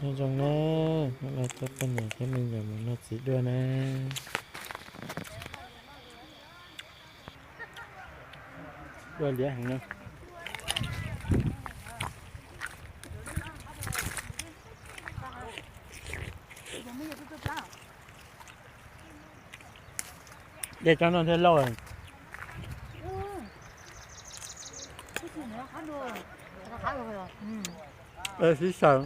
Nyob zoo na, hnub no coj poj niam thiab me nyuam mus noj txiv duaj na. Duaj liab heev na. Dej tsob no thiaj loj. Sib saw.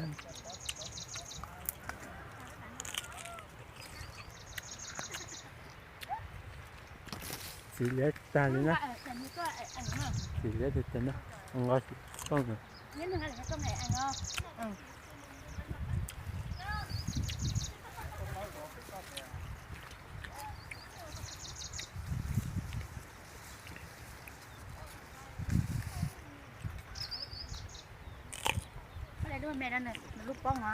Txiv liab tag li na. Txiv liab tiag tiag na. Nqa tsis tau na. Lub me no nws lub poob no.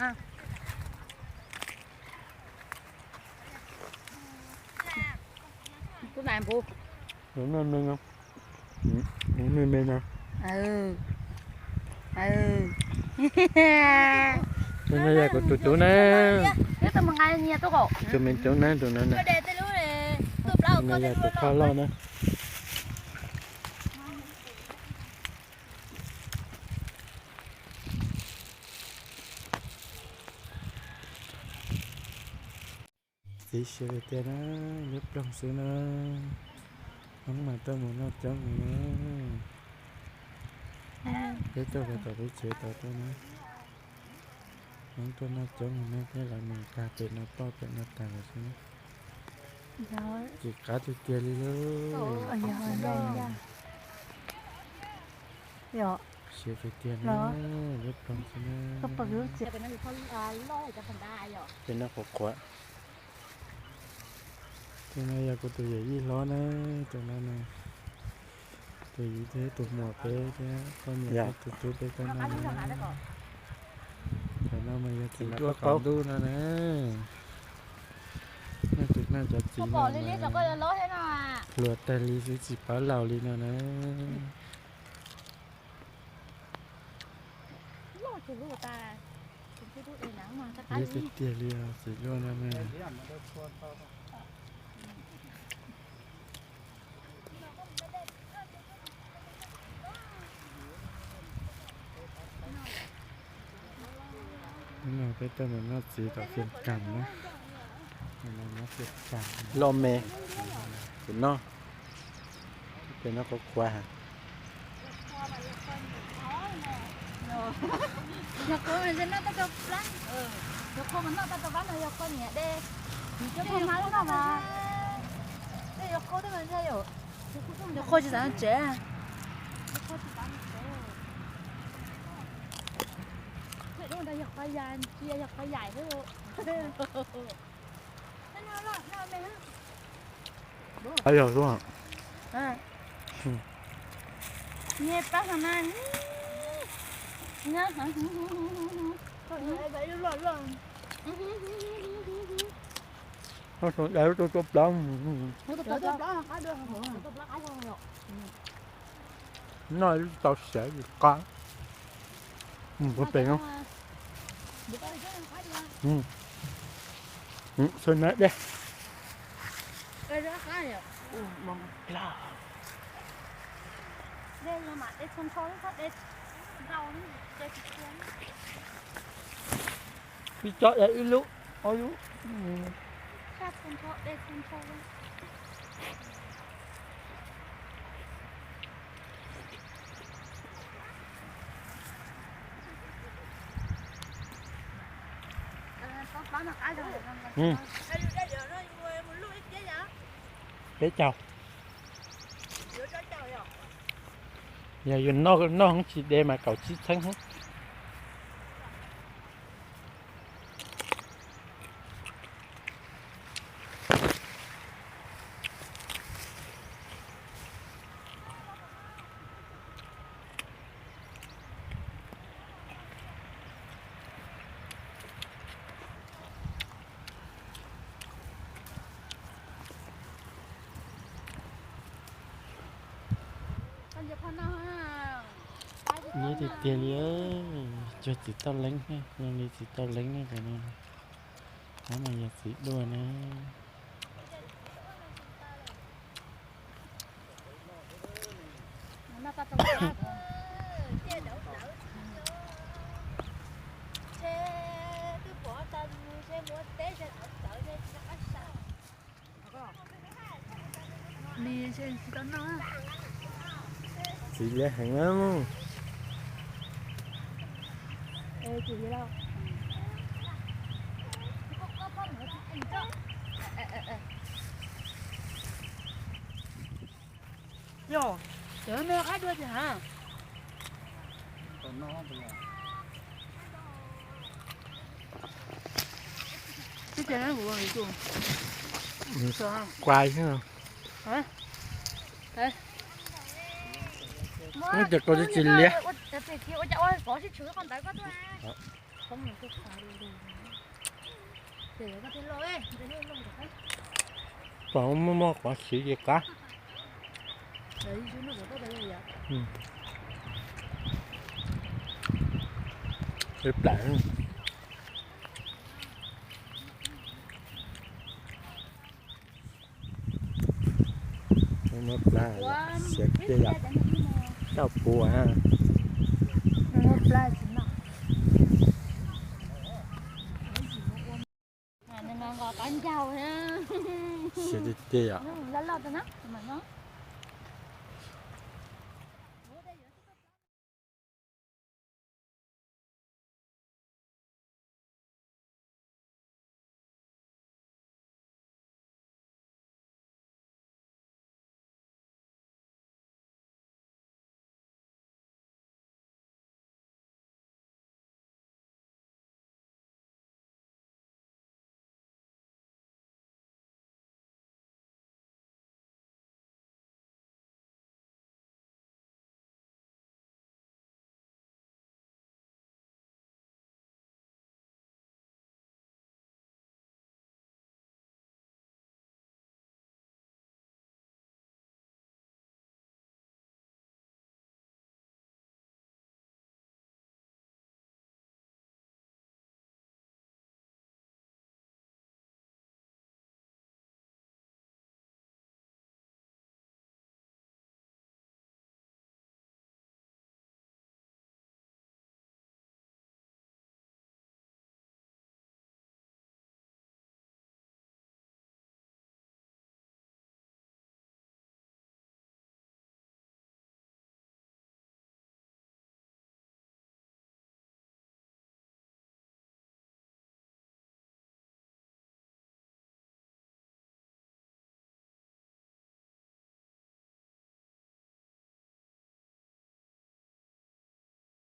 Tus nai npu. Tus me me no. Tus me me no. Tus no yog kuv tus tub na. Tus me tub na, tus no na. Tus no yog tus poj loj na. Txiv siav tiag tiag na, liab ploog xwb na. Hmoob mas tuaj mus noj coob heev na. Peb tuaj puag tom peb tsev tod tuaj na. Hmoob tuaj noj coob heev na, peb lawv mus nkag pem no toj pem no tag lawm xwb na. Tsis qab tiag tiag li lauj. Siav tiag tiag na, liab ploog xwb na. Pem no qhuav qhuav. Tus no yog kuv tus yawm yij hlob na, tus no na. Tus yawm yij thiab tus muam peb thiab poj niam peb tus tub peb cov no na. Cov no mas yog txiv duaj qaum ntuj no na. Nej tus nej cov txiv no mas hluas tag li xwb tsis paub laus li no na. Liab tiag tiag li os, txiv duaj no na. Hnub no peb tuaj mus noj txiv tom Fias Kas na. Loj me, tus no, tus no qhuav qhuav. Yog qhua tsis xav tsev. Qab yog xwb. Nyias pab hov na. Loj loj. Tuaj tuaj plab. Noj tsis tau siav li qab. Pem no. Xwb na dej. Ib co ib lub, ob lub. Peb caug. Yog yus noj noj tsis de mas kaum tsib txheeb xwb. Nyiam tiag tiag li. Cuag txiv tauj leeb, zoo li txiv tauj leeb ne, cov no, cov no yog txiv duaj ne. Txiv liab heev na. Yog, cov me qab dua tiag ha. Kuai xwb. Ces koj tsis liab. Pom muaj muaj qhov siv ces qab. Plam. Muab plab xiav kiag yom. Tau puas. Xiav tiag tiag yom.